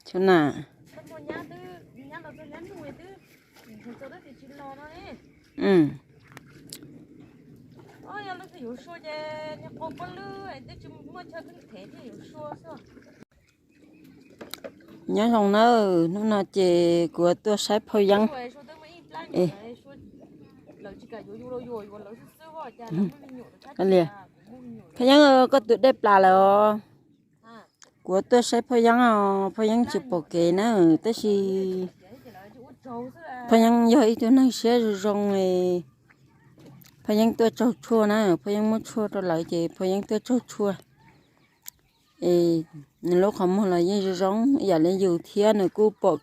Xyov na. Nyob zoo nawb, hnub no ces kuv tuaj saib phauj Yeeb. Phauj Yeeb, koj tus dej plas lawm os. Kuv tuaj saib phauj Yeeb os, phauj Yeeb tsis pom kev na, tab sis phauj Yeeb yog ib tug neeg siab zoo zoo, phauj Yeeb tuaj tsaug tshuaj na, phauj Yeeb muab tshuaj rau lawv ces phauj Yeeb tuaj tsaug tshuaj. Es nws lub qhov muag los yeej zoo zoo ib yam li yus thiab, nws kuj pom,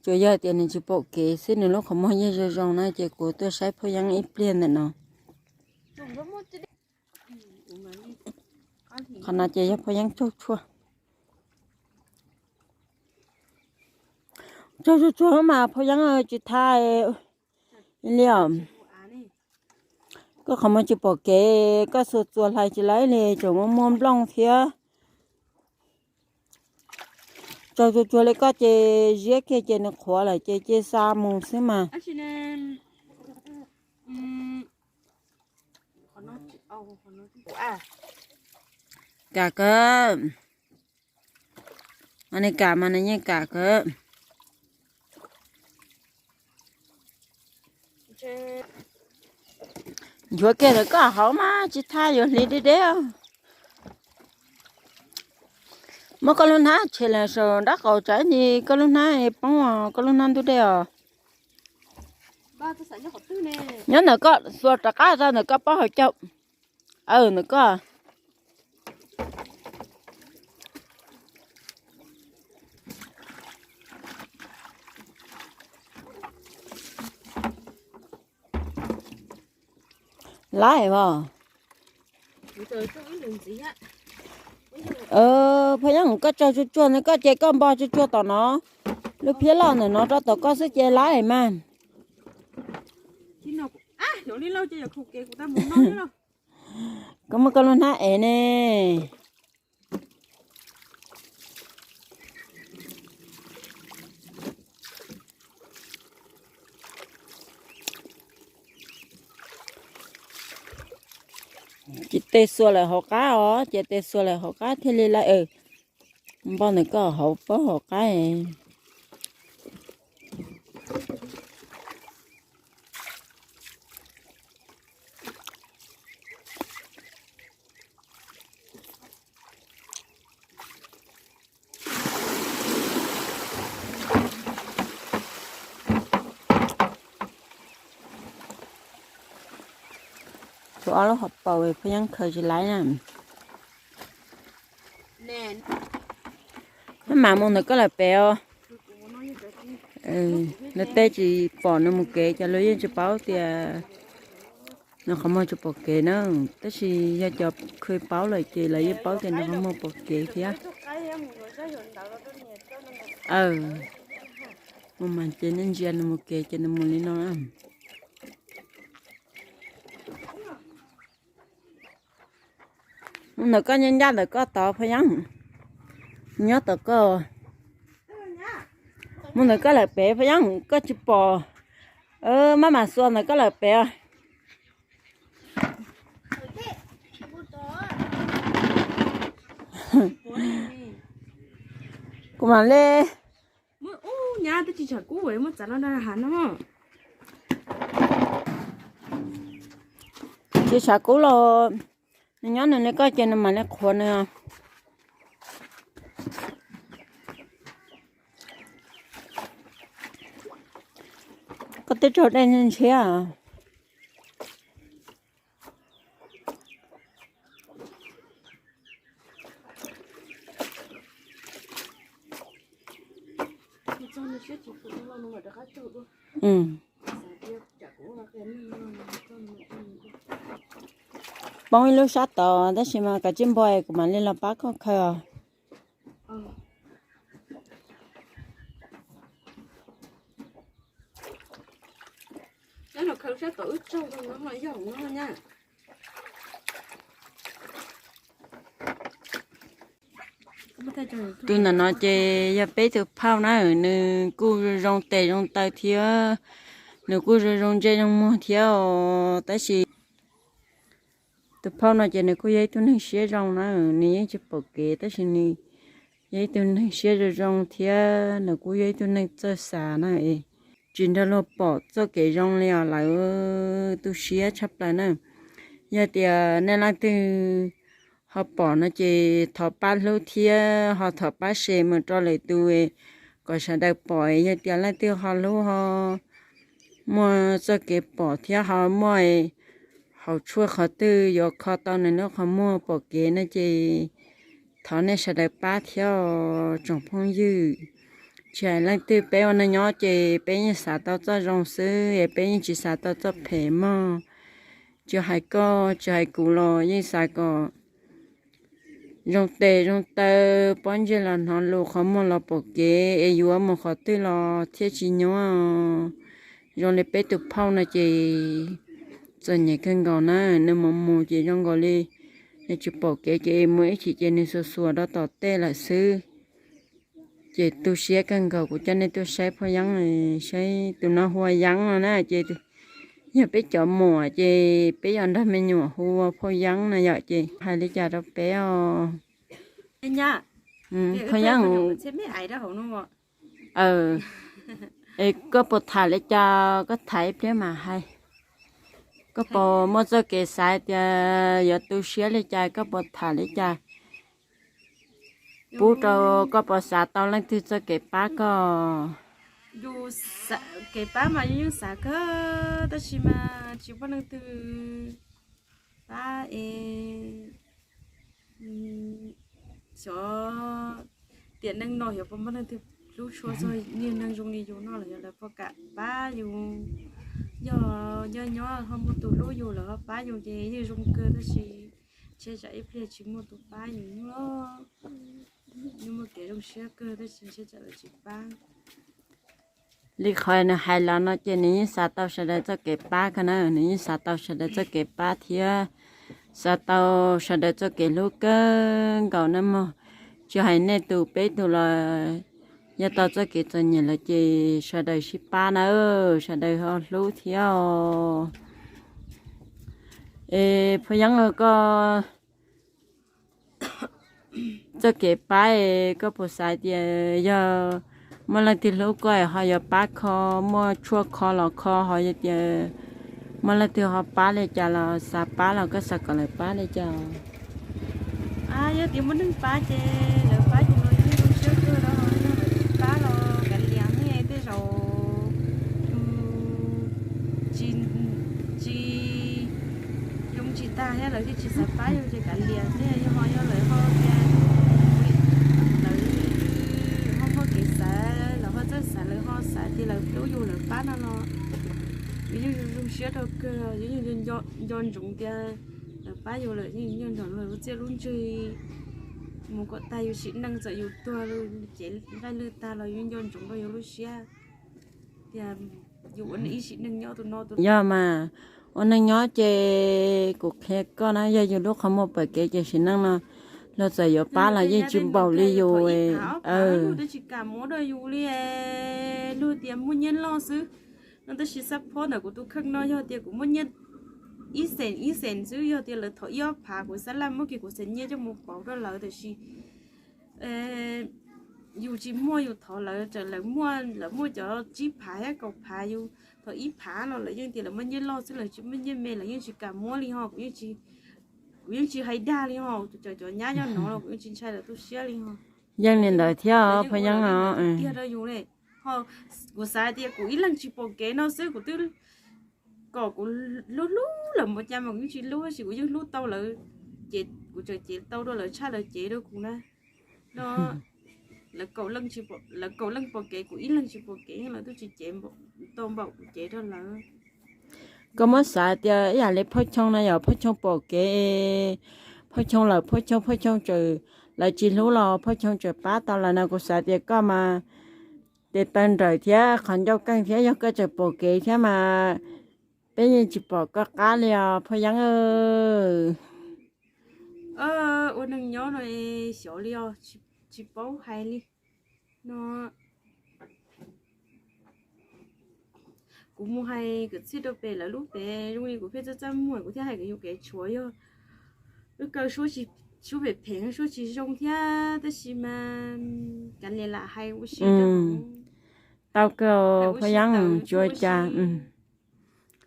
tsuas yog tias nws tsis pom kev xwb, nws lub qhov muag yeej zoo zoo na, ces kuv tuaj saib phauj Yeeb ib pliag ntawm no. Qhov no ces yog phauj Yeeb tsaug tshuaj. Tsaug tsuag tsuag mas phauj Yeeb tsis thab li os. Koj qhov muag tsis pom kev, koj xuas txuas hlais tsis laib li, tseem muaj muaj nplooj thiab. Tsaug tsuag tsuag li koj ces ziab kiag ces nws qhuav lawm ces cia xa mus xwb mas. Kam kawg. Mas nws kam mas nws yeej kam kawg. Nchuav kiag ntawm koj hauv mas tsis thab, yuav hliv deb deb. Muab koj lub hnab tshem los saum nraub qaum tsam ib ntsis koj lub hnab poob, koj lub hnab ntub dej os. Nyob ntawm koj, xuas rov qab rau ntawm koj pob hauv caug. Aw, ntawm koj. Laib os. Phauj Yeeb, koj tsaug tsuag tsuag ntawm koj ces koj npo tsuag tsuag tom no. Lub phiab loj ntawm no rau tom koj xwb ces laib mas. Koj muab koj lub hnab ev ne. Ces tes xuas lawm hauv qab os, ces tes xuas lawm hauv qab thiaj li laib. Npo ntawm koj hauv paub hauv qab. Tshuav ob lub hauv paus Phaj Yeeb khaws tsis laib na. Maj mam mus ntawm koj lawm pem os. Luag tej tsis pom nws mus kev ces luag yeej tsis paub tias nws qhov muag tsis pom kev na. Tab sis yog cov khw paub lawm ces lawv yeej paub tias nws qhov muag pom kev thiab. Mus mas ces nej ntsia nws mus kev ces nws mus li no. Mus ntawm koj, nyob ncaj ntawm koj tod Phaj Yeeb. Nyob tom koj. Mus ntawm koj lawm pem Phaj Yeeb, koj tsis pom. Maj mam xuas ntawm koj lawm pem. Kuv mam li. Tsis tshav kub los nws nyob nws li koj ces nws mam li qhuav nws. Koj twb raug dej ntshiab. Poob ib lub sab tod tab sis mas kav tsij npog kuv mam li los pab koj khaws os. Khaws sab tod wb tsaug no yog no na. Tus ntawm no ces yog peb tus phauj na, nws kuj zoo tes zoo taw thiab, nws kuj zoo zoo ntsej zoo muag thiab os, tab sis tus phauj no ces nws kuj yog ib tug neeg siab zoo na, nws yeej tsis pom kev tab sis nws yog ib tug neeg siab zoo zoo thiab nws kuj yog ib tug neeg txawj xav na. Tsis nrog luag pom txoj kev zoo li os, lawv tu siab tshaj plaws na. Yog tias nej leej twg ho pom no ces thov pab hlub thiab ho thov pab share mus rau lwm tus kom sawv daws pom. Yog tias leej twg ho hlub ho muaj txoj kev pom thiab ho muaj hauv tshuaj qhov twg yuav kho tau nws lub qhov muag pom kev no ces thov nej sawv daws pab thiab tsoom phooj ywg. Tsis hais leej twg, peb ua neej nyob ces peb yeej xav tau txoj zoo xwb es peb yeej tsis xav tau txoj phem mog. Tsis hais koj tsis hais kuv los yeej xav kom zoo tes zoo taw, pob ntseg los hnov lus, qhov muag los pom kev es yuav mus qhov twg los thiaj tsis nyuaj. Zoo li peb tus phauj no ces txom nyem kawg nkaus na, nws mus mus ces zoo nkaus li nws tsis pom kev ces mus ib chim ces nws xuas xuas rau tom tej lawm xwb. Ces tu siab kawg nkaus, kuv coj nej tuaj saib Phoj Yeeb, saib tus no hu ua Yeeb no na ces yog peb cov muam ces peb yuav nrog me nyuam hu ua Phoj Yeeb no yom, ces hais li cas rau peb os? Phoj Yeeb, es koj puas tham li cas koj tham ib pliag mas hais. Koj puas muaj txoj kev xav tias yuav tu siab li cas, koj puas tham li cas pub rau, koj puas xav tau leej twg txoj kev pab koj? Kev pab mas yeej xav kawg tab sis mas tsis muaj leej twg pab es xyov tiam neej no xyov puas muaj leej twg hlub tshua txog niag neeg zoo li yus no los yog lawv puas kam pab yus. Yog nyob nyob ho muaj tus hlub yus lawv ho pab yus ces yeej zoo kawg tab sis ntshe tsam ib pliag tsis muaj tus pab yus. Yeej muaj kev zoo siab kawg tab sis ntshe tsam lawv tsis pab. Li qhov nws hais los no ces nws yeej xav tau sawv daws txoj kev pab kawg na, nws yeej xav tau sawv daws txoj kev pab thiab xav tau sawv daws txoj kev hlub kawg nkaus na mog. Tsis hais nej tus peb tus los yog tau txoj kev txom nyem lawm ces sawv daws sib pab na, sawv daws ho hlub thiab os. Es Phoj Yeeb, koj txoj kev pab es koj puas xav tias yog muaj leej twg hlub koj ho yuav pab kho, muaj tshuaj kho los kho, ho yog tias muaj leej twg ho pab li cas los xav pab los koj xav kom lawv pab li cas? Yog tias muaj neeg pab ces lawv pab ces los yeej zoo siab kawg, yog lawv tsis pab los kav liam ne, tej zaum tsis, tsis zoo tsis tag thiab lawv thiaj tsis xav pab yus ces kav liam thiab. Yog ho yog lawv ho tias lawv ho muaj kev xav, lawv ho txawj xav, lawv ho xav tias lawv hlub yus lawv pab no los yus yeej zoo siab rau kawg, yus yeej nco ntsoov tias lawv pab yus lawm yeej nco ntsoov lawv lub txiaj lub ntsig mus kom tag yus sim neej, txawm yus tuag cev nqaij lwg tag los yus nco ntsoov rau yus lub siab tias yus ua ib sim neej nyob tus no tus. Yog mas, ua neej nyob ces kuv qhia koj na, yog yus lub qhov muag pom kev ces sim neej no luag txawm yuav pab los yeej tsis npaum li yus. Twb tsis kam muab rau yus li, luag tias muaj nyiaj loj xwb no, tab sis xab phob ntawm kuv tus kheej no yog tias kuv muaj nyiaj ib xees ib xees xwb, yog tias lawv thov ib ob phav kuv xab laj muab kiag kuv xeem nyiaj coj mus pauv rau lawv, tab sis yus tsis muaj yus thov lawv, lawv muaj, lawv muaj cov tsib phav thiab kaum phav, yus thov ib phav los lawv yeej tias lawv muaj nyiaj loj xwb, lawv tsis muaj nyiaj me, lawv yeej tsis kam muab li ho. Kuv yeej tsis hais dag li ho, cov, cov nyab nyob no los kuv yeej tsis ntshai lawv tu siab li ho. Yeej li ntawd thiab Phoj Yeeb os. Tiag rau yus li ho, kuv xav tias kuv ib leeg tsis pom kev no xwb, kuv twb kom kuv hlub hlub lawv npaum cas mas kuv yeej tsis hlub, tab sis kuv yeej hlub tau lawv, ces kuv tseem cev tau rau lawv tshaj lawv cev rau kuv na. No lawv kaum leej pom kev, kuv ib leeg tsis pom kev, lawv twb tsis cev tau npaum kuv cev rau lawv. Koj muab xav tias ib yam li Phoj Choo no yog Phoj Choo pom kev, Phoj Choo lawm Phoj Choo, Phoj Choo tseem, lawv tsis hlub los Phoj Choo tseem pab tau lawv no, kuv xav tias koj mas tes taw nrawm thiab qhov ncauj keej thiab, yog koj tseem pom kev thiab mas peb yeej tsis pom koj qab li os Phoj Yeeb. Ua neeg nyob no xyov li os, tsis paub hais li no. Kuv mus hais kwv txhiaj rau pem lawv lub pem zoo li kuv pheej txaj txaj muag, kuv thiaj hais kom yus kev tshuav yog lub kaw suab phem phem, suab tsis zoo thiab, tab sis mas kav liam lam hais ua si rau. Tau kawg phaj yeeb, tsis ua cas.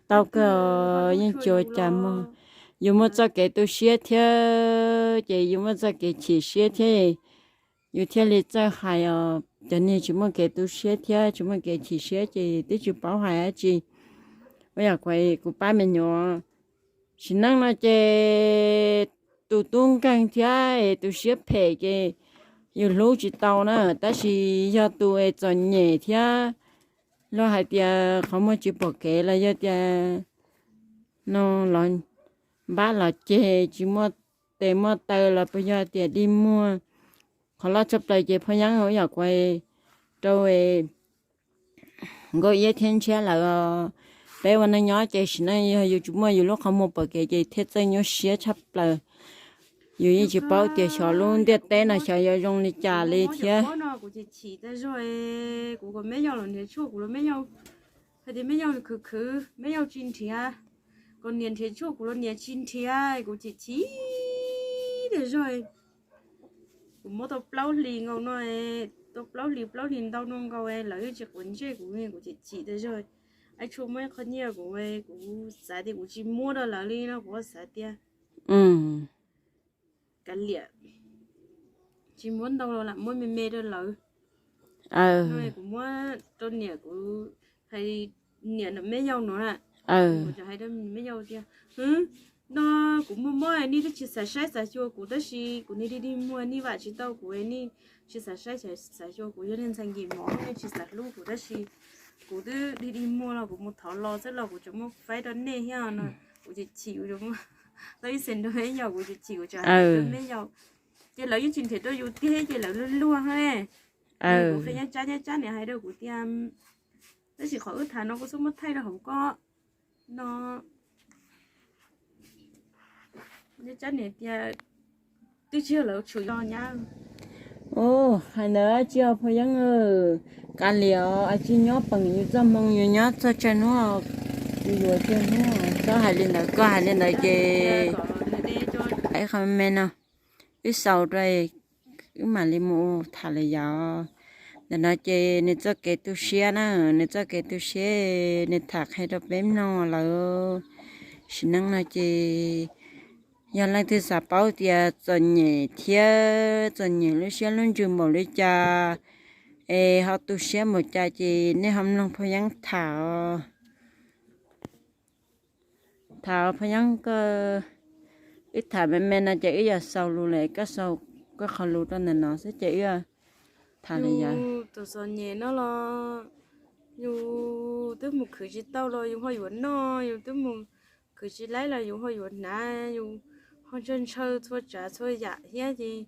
Tau kawg, yeej tsis ua cas mog. Yus muaj txoj kev tu siab thiab ces yus muaj txoj kev chim siab thiab, yus thiaj li txawj hais os. Cov niag tsis muaj kev tu siab thiab tsis muaj kev chim siab ces twb tsis paub hais dab tsi. Ua yam kuv pab me nyuam, sim neej no ces tus tub nkeeg thiab es tus siab phem ces yus hlub tsis tau na, tab sis yog tus es txom nyem thiab luag hais tias qhov muag tsis pom kev los yog tias no los npab los ceg tsis muaj tes muaj taw los puas yog tias dig muag, qhov loj tshaj plaws ces phaj yeeb, ua yam kuv rau nkauj iab thiab ntshiab lawm, peb ua neej nyob ces sim neej yog yus tsis muaj yus lub qhov muag pom kev ces thiaj txawj nyuaj siab tshaj plaws. Yus yeej tsis paub tias xyov lub ntiaj teb no xyov yuav zoo li cas li thiab. Kuv chim chim tas zog, kuv kom me yau los nrhiav tshuaj kuv los me yau, hais tias me yau khwv khwv me yau tsis nrhiav, kom niam nrhiav tshuaj kuv los niam tsis nrhiav, kuv chim chim tas zog. Kuv muab tau plaub hlis nkaus no, tau plaub hlis plaub hlis ntau no nkaus lawv yeej tsis quav ntsej kuv, kuv chim chim tas zog. Ib tshuaj muab ib qho nyiaj kuv, kuv xav tias kuv tsis muab rau lawv li no, kuv xav tias kav liam, tsis muab ntau los lam muab me me rau lawv. Kuv muab rau niam kuv, hais niam ntawm me yau no na, kuv hais rau me yau tias, no kuv muaj mob nej twb tsis xav saib xav xyuas kuv, tab sis kuv niag dig dig muag nej vam tsis tau kuv, nej tsis xav saib xav xyuas kuv, yog nej ntxhais nkim mov nej tsis xav hlub kuv, tab sis kuv twb dig dig muag los kuv mus thov los xwb los kuv tseem muab faib rau nej thiab no. Kuv chim chim, kuv tau ib xees rau me yau, kuv chim chim kuv tseem hais rau me yau, ces lawv yeej tsis nrhiav rau yus tiag ces lawv luag luag thiab. Kuv qhia nyab tsab, nyab tsab niam hais rau kuv tias, tab sis qhov wb tham no kuv xub muab thaij rau hauv ko no. Nyab tsab niam tias twb tsis yog lawv tshua yog nyab. Hais ntawd tsis yog phaj yeeb, kav liam, tsis nyob peem yus txoj hmoo, yus nyob txog tsawg hnub yus yuav tsawg hnub. Txhob hais li ntawd, koj hais li ntawd ces ib qho me no wb xaus rau, wb mam li mus tham lawm yom. Ntawm no ces nws txoj kev tu siab na, nws txoj kev tu siab nws tham qhia rau peb mloog lawm. Sim neej no ces yog leej twg xav paub tias txom nyem thiab txom nyem lub siab lub ntsws npaum li cas es ho tu siab npaum cas ces nej ho mloog phaj yeeb tham os. Tham phaj yeeb, koj, wb tham me me no ces wb yuav xaus lus lawm, koj xaus koj qhov lus rau ntawm no xwb ces wb tham lawm yom. Tus txom nyem no los yus twb mus khwv tsis tau los yus ho yuav noj, yus twb mus khwv tsis laib los yus ho yuav hnav, yus ho ntshaw ntshaw txhua tsav txhua yam thiab ces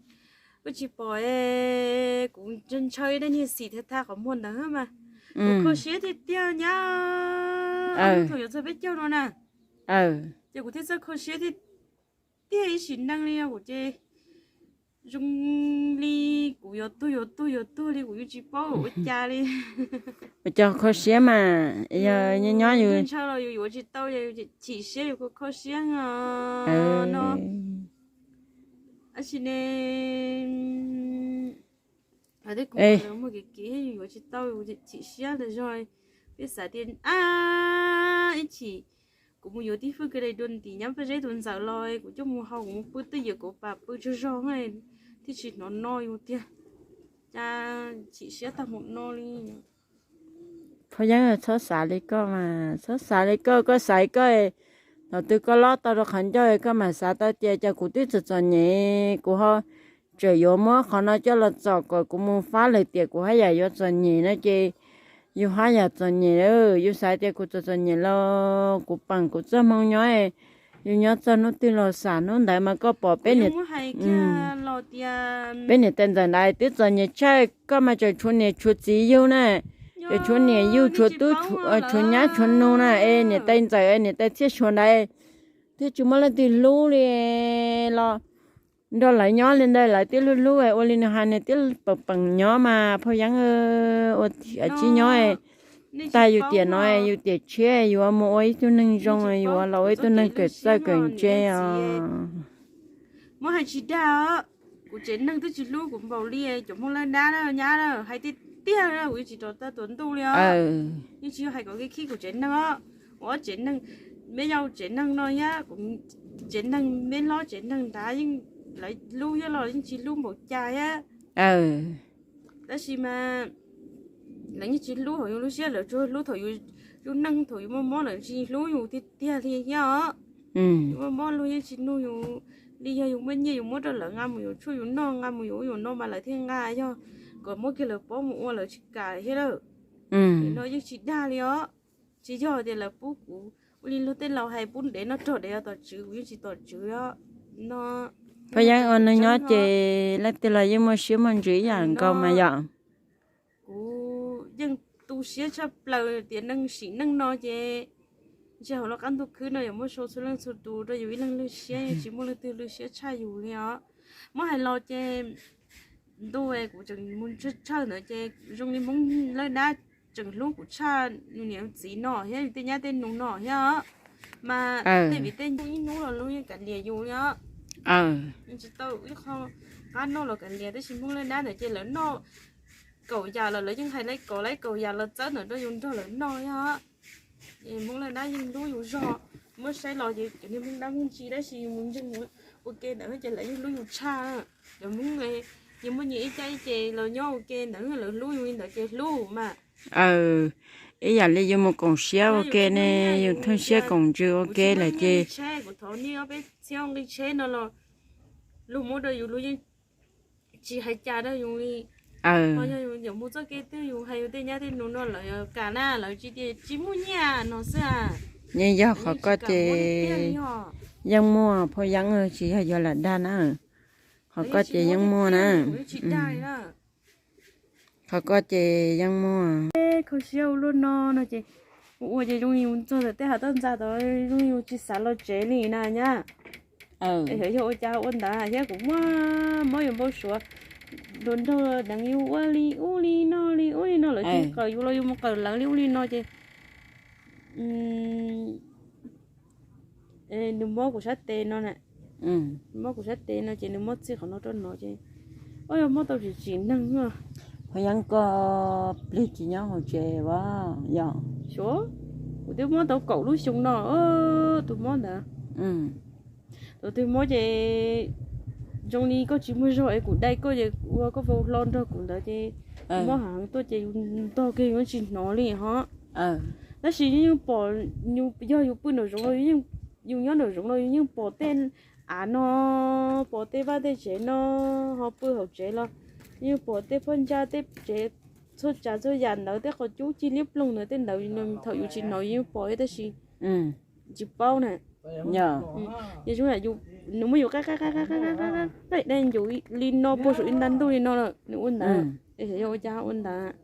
wb tsis pom es kuv ntshaw ntshaw ib daim niag xim thab thab qhov muag ntawd mas kuv kho siab tiag tiag nyab. Thaum yuav txog peb caug no na, ces kuv thiaj txawj kho siab tiag tiag ib sim neej li kuv ces zoo li kuv yuav tuag yuav tuag yuav tuag li kuv yeej tsis paub ua cas li. Ua cas kho siab mas yog nyob nyob yus ntshaw los yus yuav tsis tau, yus chim siab yus kho kho siab no. Tab sis ne, tej kuv muaj kev kev yus yuav tsis tau, yus chim siab tas zog. Peb xav tias a, ib chim kuv mus yuav tib fwj kawg dua tim nyab Paj Zeb tus ntxawm los kuv coj mus hau, kuv mus pw twj ywm kuv pam pw tsaug zog thiaj tsis hnov no yus tiag. Cas chim siab tag mus no li. Phaj Yeeb, txhob xav li koj mas, txhob xav li koj, koj xav koj, thaum twg koj lob tau rau qhov ncauj koj mam xav tau tias cas kuv twb txom txom nyem, kuv ho tseem yuav muab qhov no coj los txom kom kuv mus fab lawm tiam kuv haj yam yuav txom nyem no ces yus haj yam txom nyem. Yus xav tias kuv txom txom nyem los kuv peem kuv txoj hmoo nyob, yus nyob txog hnub twg los xam hnub ntawd mas koj pom peb niam, peb niam tais ntxawm ntawd twb txom nyem tshaj, koj mas tseem tshuav niam tshuav txiv yug na, tseem tshuav niam yug tshuav tub tshuav nyab tshuav nus na es niam tais ntxawm niam tais txhiaj tshuav ntawd thiaj tsis muaj leej twg hlub li los nrog lawv nyob li ntawd lawv twb hlub hlub, ua li nws hais nws twb peem peem nyob mas phauj Yeeb, ua tib nyob tag yus tiam no yus tiam tshiab yuav mus ua ib tug neeg zoo, yuav los ua ib tug neeg kawm txawj kawm ntse os. Muab hais tsis dag, kuv tsev neeg twb tsis hlub kuv npaum li cov Hmoob lawv dab nyab hais tiag tiag, kuv yeej tsis rau tag tuam ntuj li os. Yeej tsis yog hais kom kev khib kuv tsev neeg os. Ua ob tsev neeg, meb yog tsev neeg no thiab, tsev neeg meb hlob tsev neeg nrad yeej, lawv hlub thiab los yeej tsis hlub npaum cas thiab. Tab sis mas lawv yeej tsis hlub hauv yus lub siab, lawv tsuas hlub thaum yus, yus neeg thaum yus mob mob lawv tsis hlub yus tiag tiag li thiab os. Yus mob mob luag yeej tsis nug yus li, yog yus muaj nyiaj yus muab rau lawv nqa mus yuav tshuaj yus noj, nqa mus yuav ub yuav no mas lawv thiaj nqa, yog kom muab kiag lawv pob mus ua lawv tsis kam thiab lawm. No yeej tsis dag li os. Tsis yog tias lawv pub kuv ua li luag tej laus hais pub dev noj rog dev los tom tswv, kuv yeej tsis tom tswv os. No phauj Yeeb ua neeg nyob ces leej twg los yeej muaj siab muaj ntsws ib yam nkaus mas yom. Kuv yeej tu siab tshaj plaws tias neeg sim neej no ces ntshe hauv lub qab ntuj khwb no yuav muaj sau txhua leej txhua tus rau yus ib leeg lwj siab, yeej tsis muaj leej twg lwj siab tshaj yus li os. Muab hais los ces ntu kuv tseem mus tshawj ntawd ces zoo li Hmoob lawv dab tseem hlub kuv tshaj yus niam yus txiv no thiab yus tej nyab tej nus no thiab os. Mas tej viv tej nyoog ib hnub los luag yeej kav liam yus li os. Yeej tsis tau ib qho qab noj los kav liam, tab sis Hmoob lawv dab ntawd ces lawv noj kaum yam los lawv yeej hais lawv kaum lawv kaum yam los txawb ntawm rau yus nrog lawv noj thiab os. Hmoob lawv dab yeej hlub yus zog, muab saib los ces cov niag Hmoob dab Hmoob ntsis tab sis yus mus ntseeg ua ke ntawd ces lawv yeej hlub yus tshaj. Cov Hmoob yus muaj nyiaj ib caj ib ces los nyob ua ke ntawd lawv hlub yus li ntawd ces hlub mas. Ib yam li yus mus koom siab ua ke ne, yus thooj siab koom ntsws ua ke lawm ces kuv thov nej ob peb txhiab nqi tsheb no los luag muab rau yus luag yeej tsis hais cas rau yus li. Ho yog yus yuav mus txoj kev twg yus hais yus tej nyab tej nus no lawv kam na, lawv tsis tias tsis muaj nyiaj no xwb. Yeej yog qhov koj ces yeej muaj phauj Yeeb, tsis yog yuav lam dag na. Qhov koj ces yeej muaj na. Qhov koj ces yeej muaj. Kho siab ua luaj no no ces ua ua ces zoo li yus txog tom tej hav toj ntxa tod zoo li yus tsis xav los tsev li na nyab. Yog ua cas ua ntawd thiab kuv muaj mob yus npau suav, nrog nrog deev yus ua li ub li no li ub li no lawv tsis qawm yus los yus mus qawm lawv li ub li no ces nws mob kuv sab tes no na. Mob kuv sab tes no ces nws mob txij qhov no rau no ces, ua yog mob tau tsis tsim neeg. Phauj Yeeb, koj plig tsis nyob hauv tsev as yom? Xyov, kuv twb mob tau kaum lub xyoo no tus mob ntawd. Tus twg mob ces zoo li koj tsis muaj zog es kuv dai koj ces ua koj vau hlo nrog kuv ntawd ces mob heev tuaj ces yus ntog kiag yus tsis hnov li ho. Tab sis yeej pom, yog yus pw nraum zoov los, yus nyob nraum zoov los yus yeej pom tej av no, pom tej vaj tej tsev no, ho pw hauv tsev los yeej pom tej phab ntsa tej tsev, txhua tsav txhua yam ntawd, tej qhov cub cig liab ploog ntawd tej ntawd thaum yus tsis hnov yus yeej pom tab sis tsis paub na. Yog zoo, nws muab yus qab qab qab qab qab qab qab qab li no puag saum ib nta ntuj li no lawm nws ua ntawd. Es xyov yog ua cas ua ntawd.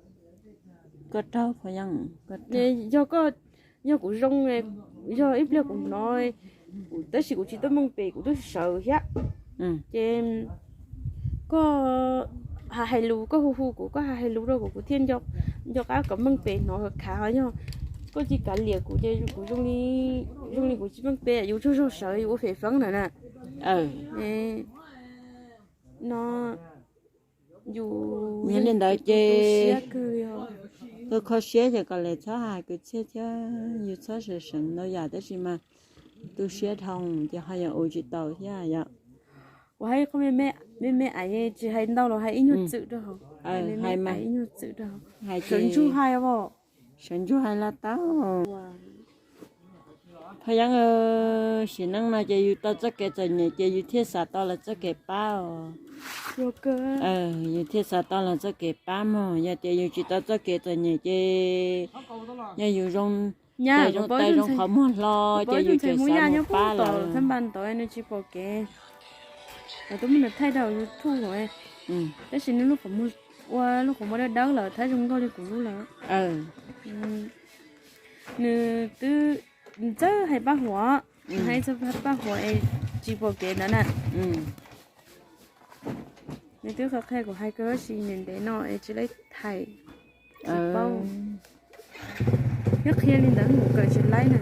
Yog koj, yog kuv zoo, yog ib pliag kuv hnov, tab sis kuv tsis tuaj meej pem kuv twb sawv thiab. Ces koj hais lus, koj hu hu kuv, koj hais lus rau kuv, kuv thiaj nco qab kom meej pem hnov khav. Ho yog koj cia li kav liam kuv ces kuv zoo li kuv tsis meej pem, yus tsaug zog sawv yus ua fem feeb ntawd na. No yus yog li ntawd ces kho siab ces kom lawv txhob hais kwv txhiaj thiab yus txhob seev seev ntau yam tab sis mas tu siab dhau ces ho yog ua tsis tau thiab yom. Kuv hais qhov me me ais tsis hais ntau los hais ib nyuag txwm rau hauv, hais ib nyuag txwm rau hauv, sawv ntsug hais os. Sawv ntsug hais los tau. Phauj Yeeb, sim neej no ces yus tau txoj kev txom nyem ces yus thiaj xav tau lawv txoj kev pab os. Yus thiaj xav tau lawv txoj kev pab mog. Yog tias yus tsis tau txoj kev txom nyem ces yog yus zoo, zoo qhov muag hlo ces yus tseem xav mus pab lawv. Nws tsis pom kev, twb muab nws thaij rau YouTube, tab sis nws ua lub qhov muag dawb dawb lawm thiab zoo nkauj li kuv lub lawm. Nws twb txawj hais paj huam, hais txawj paj huam es tsis pom kev ntawd na. Nws twb qhia kuv hais kawg tab sis ntev ntev no es tsis laib thaij, tsis paub. Nyob qhia li ntawd kuv kawm tsis laib na.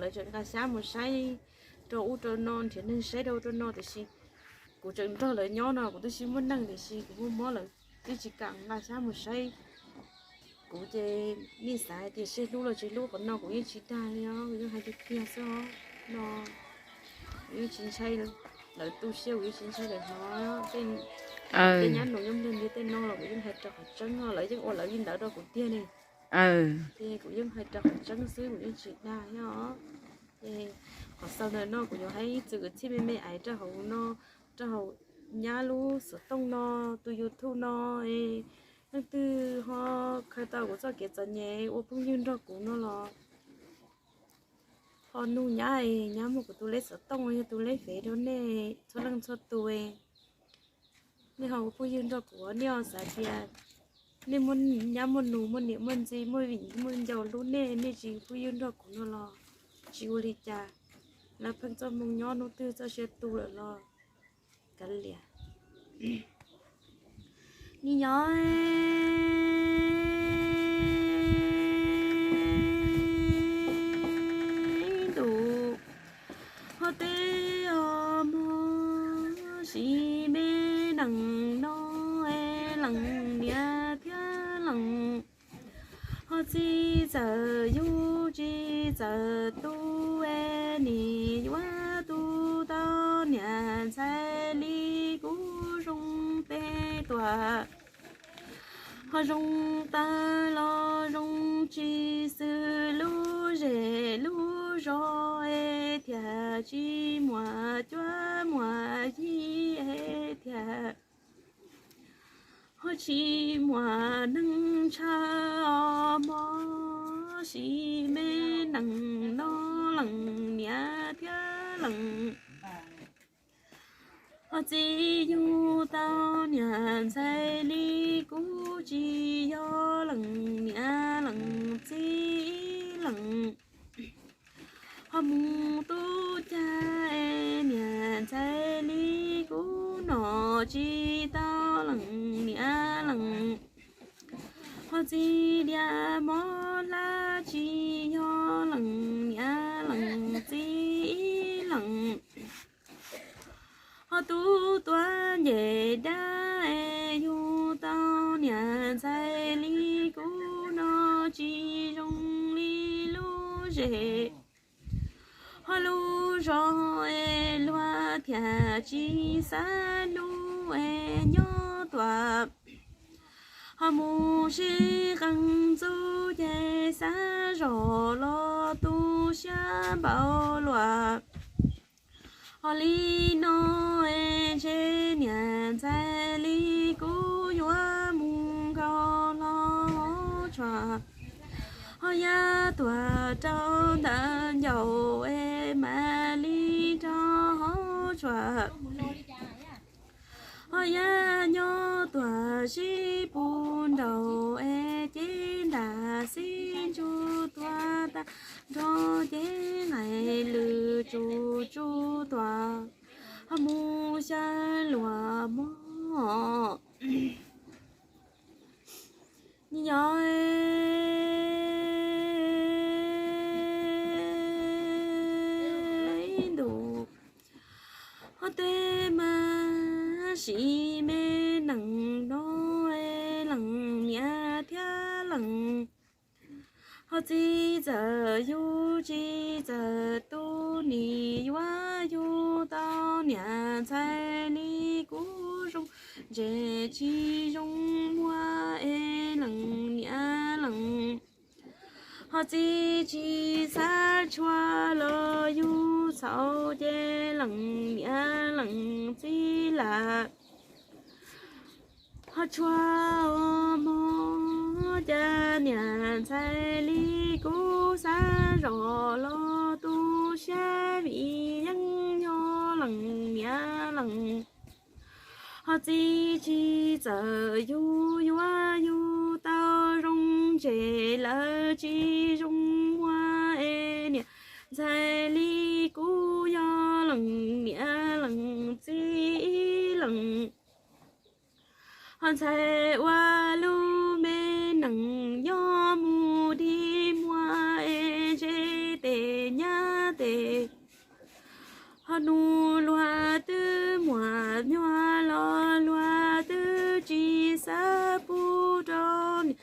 Lawv tseem nqa xyab mus saib rau ub rau no, nrhiav neeg saib rau ub rau no tiam sis kuv tseem nrog lawv nyob no kuv twb tsis muaj neej tiam sis kuv muaj mob lawv twb tsis kam nqa xyab mus saib. Kuv ces nej xav hais tias siab hlub los tsis hlub qhov no kuv yeej tsis dag li os, kuv yeej hais tiag tiag xwb os. No kuv yeej tsis ntshai, lawv tu siab kuv yeej tsis ntshai lawv hnov. Tej nyab nus nyob ntiag ntiag tej no los kuv yeej hais rau qhov tseeb no, lawv yeej ua lawv li ntawd rau kuv tiag ne. Ces kuv yeej hais rau qhov tseeb xwb kuv yeej tsis dag thiab os. Ces qhov xaus ntawm no kuv yuav hais ib txwm kwv txhiaj me me aiv rau hauv no, rau hauv nyab lub xov tooj no, tus YouTube no, leej twg ho khaws tau kuv txoj kev txom nyem ua phooj ywg nrog kuv no los ho nug nyab, nyab muab kuv tus lej xov tooj yog tus lej fev rau nej txhua leej txhua tus. Nej ho ua phooj ywg nrog kuv, nej ho xav tias nej muaj nyab muaj nus muaj niam muaj txiv muaj viv muaj ncaus hlub nej, nej tsis ua phooj ywg nrog kuv no los tsis ua li cas. Lawv pheej txoj hmoo nyob hnub twg txoj sia tu lawm los kav liam. Ni nyob ntuj, ho tej os mog, sim me neej no es leej niam thiab leej, ho txiv txawm yug tsis txawm tu es nim yuav tu tau niam ntxhais li kuv zoo peb tuam. Ho zoo tawg los zoo tsis xwm lub zej lub zos es thiaj tsis muaj cuab muaj yig es thiaj ho tsis muaj neeg ntshaw os mog, sim me neej no leej niam thiab leej, ho txiv yug tau niam ntxhais li kuv tsis yog leej niam leej txiv leej, ho mus tu cas es niam ntxhais li kuv nom tsis tau leej niam leej, ho txiv diam mob hlab tsis yog leej niam leej txiv leej, ho tub tuav ncej dab es yug tau niam ntxhais li kuv no tsis zoo li lub zej, ho lub zos es luag thiaj tsis xav hlub es nyob tuaj, ho mus sib qee ntxub ces xav zog los tu siab npaum luaj. Ho li no es ntshe niam ntxhais li kuv yuav mus nkaum hlo hauv tshuaj, ho yaj tuag rau ntawm ncauj es mam li rau hauv tshuaj, ho yaj nyob tuag sib pub nraud es cev nram xib ntsug tuag tag nrho cev nqaij lwm tsuj tsuj tuag, ho mus xyaw luag mog. Nyob ntuj, ho tej mas sim me neej no es leej niam thiab leej, ho txiv txawm yug tsis txawm tu nim yuav yug tau niam ntxhais li kuv zoo ntsej tsis zoo muag es leej niam leej, ho txiv tsis xav tshuaj los yug txhaum ces leej niam leej txiv lam, ho tshuaj mog cas niam ntxhais li kuv xav zog los tu siab vim yeej yog leej niam leej, ho txiv tsis txawm yug yuav yug tau zoo ntsej lawv tsis zoo muag es niam ntxhais li kuj yog leej niam leej txiv ib leeg. Ho ntxhais ua lub me nees nyob mus dig muag es ntshe tes nyab tes. Ho nus luag twb muaj nyuag los luag twb tsis xav pub rau niam.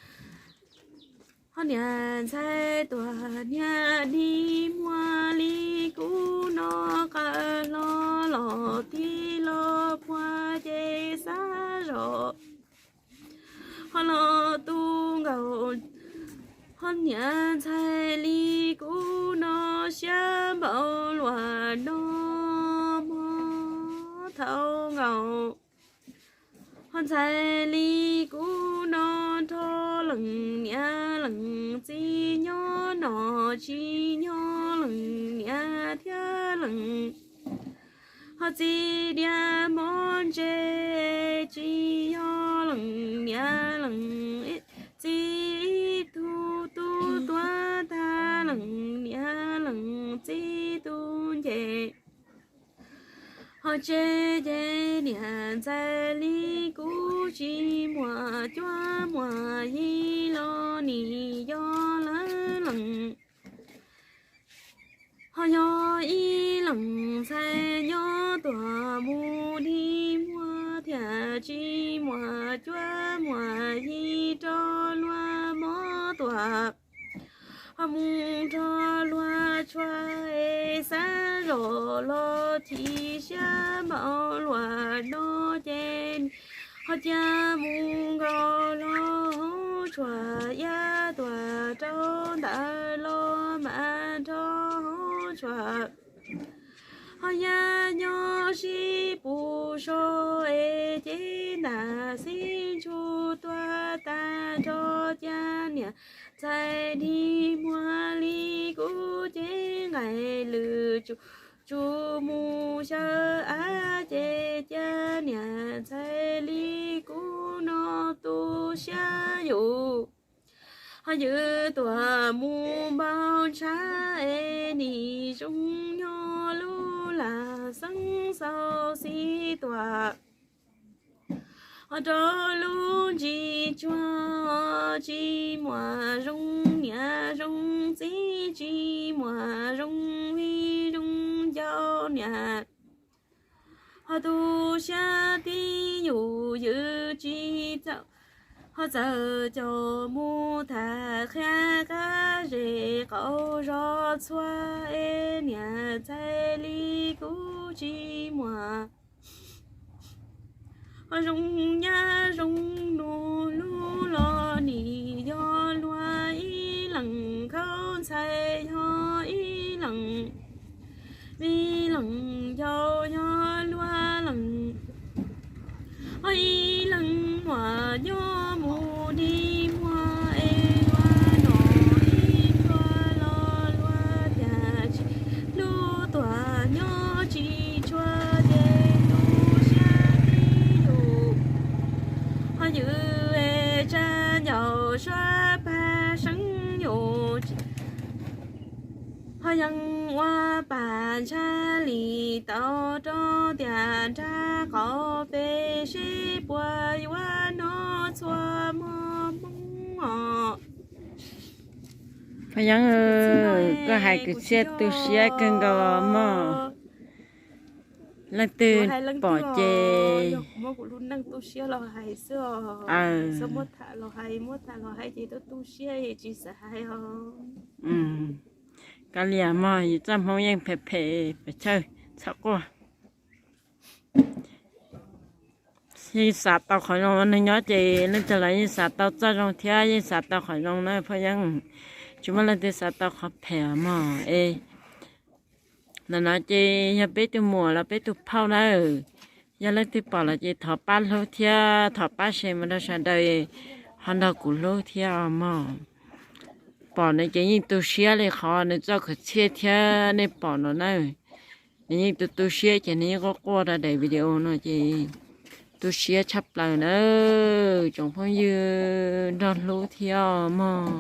Ho niam ntxhais tuag niag dig muag li kuv no, qawm hlo los tig los puag ces xav zom. Ho los tu nkaus, ho niam ntxhais li kuv no siab npaum luaj no mob thaum nkaus. Ho ntxhais li kuv no nrog leej niam leej txiv nyob no, tsis nyob leej niam thiab leej. Ho txiv diav mob ntse, tsis yog leej niam leej txiv ib tug tub tuag tag, leej niam leej txiv tus nce. Ho tsev ces niam ntxhais li kuv tsis muaj cuab muaj yig los nim yog lawv leej. Ho yog ib leej ntxhais nyob tuaj mus dig muag thiaj tsis muaj cuab muaj yig rau luag mob tuaj. Ho mus nrog luag tshuaj es xav zom los chim siab npaum luaj no ces ho cia mus nkaus los hauv tshuaj, yaj tuaj rau ntawm los mas nrog hauv tshuaj. Ho yaj nyob sib pus so es ces ntaj xib ntsuj tuag tag nrho, cia niam ntxhais dig muag li kuv ces nqaim lwm tsum, tsum mus xyaw av ces cia niam ntxhais li kuv no tu siab yus. Ho yus tuaj mus npau ntshav es nim zoo nyob lub lag xeeb xaus xib tuaj. Ho rau lub ntsis tsuag tsis muaj zoo niam zoo txiv, tsis muaj zoo vij zoo ncaus niam. Ho tu siab tib yus yus tsis txawj, ho txawj caum mus tham qhia qab zej qaum zos txhua es niam ntxhais li kuv tsis muaj. Ho zoo nyab zoo nus lub los nim yog luag ib leeg, khaub ntxhais yog ib leeg, vij leej ncaus yog luag leeg. Ho ib leeg muaj nyob mus dig muag es luag noj ib pluag los luag tias tsis hlub tuaj nyob tsis tshua ces tu siab tib yus. Ho yus es tsa ncaus suab pag seeb yus, ho yeej ua pag ntshai li tau rau tias nrag qaum pem seb puas yuav noj txhua mog Hmoob os. Phaj Yeeb, koj hais kwv txhiaj tu siab kawg nkaus mog. Leej twg pom ces muab kuv lub neej tu siab los hais xwb os. Txhob muab tham los hais, muab tham los hais ces tu tu siab es tsis xav hais os. Kav liam mog, yus txoj Hmoob yeej phem phem pes tsawg, txhob quaj. Yeej xav tau qhov zoo, neeg nyob ces leej twg los yeej xav tau txoj zoo thiab yeej xav tau qhov zoo na Phaj Yeeb. Tsis muaj leej twg xav tau qhov phem mog es. Ntawm no ces yog peb tus muam los peb tus phauj na. Yog leej twg pom los ces thov pab hlub thiab thov pab share mus rau sawv daws, ho nrog kuv hlub thiab os mog. Pom no ces yeej tu siab li qhov nws txoj kwv txhiaj thiab nej pom no na. Nws yeej tu tu siab ces nws yeej quaj quaj rau daim video no ces tu siab tshaj plaws na. Tsoom phooj ywg nrog hlub thiab os mog.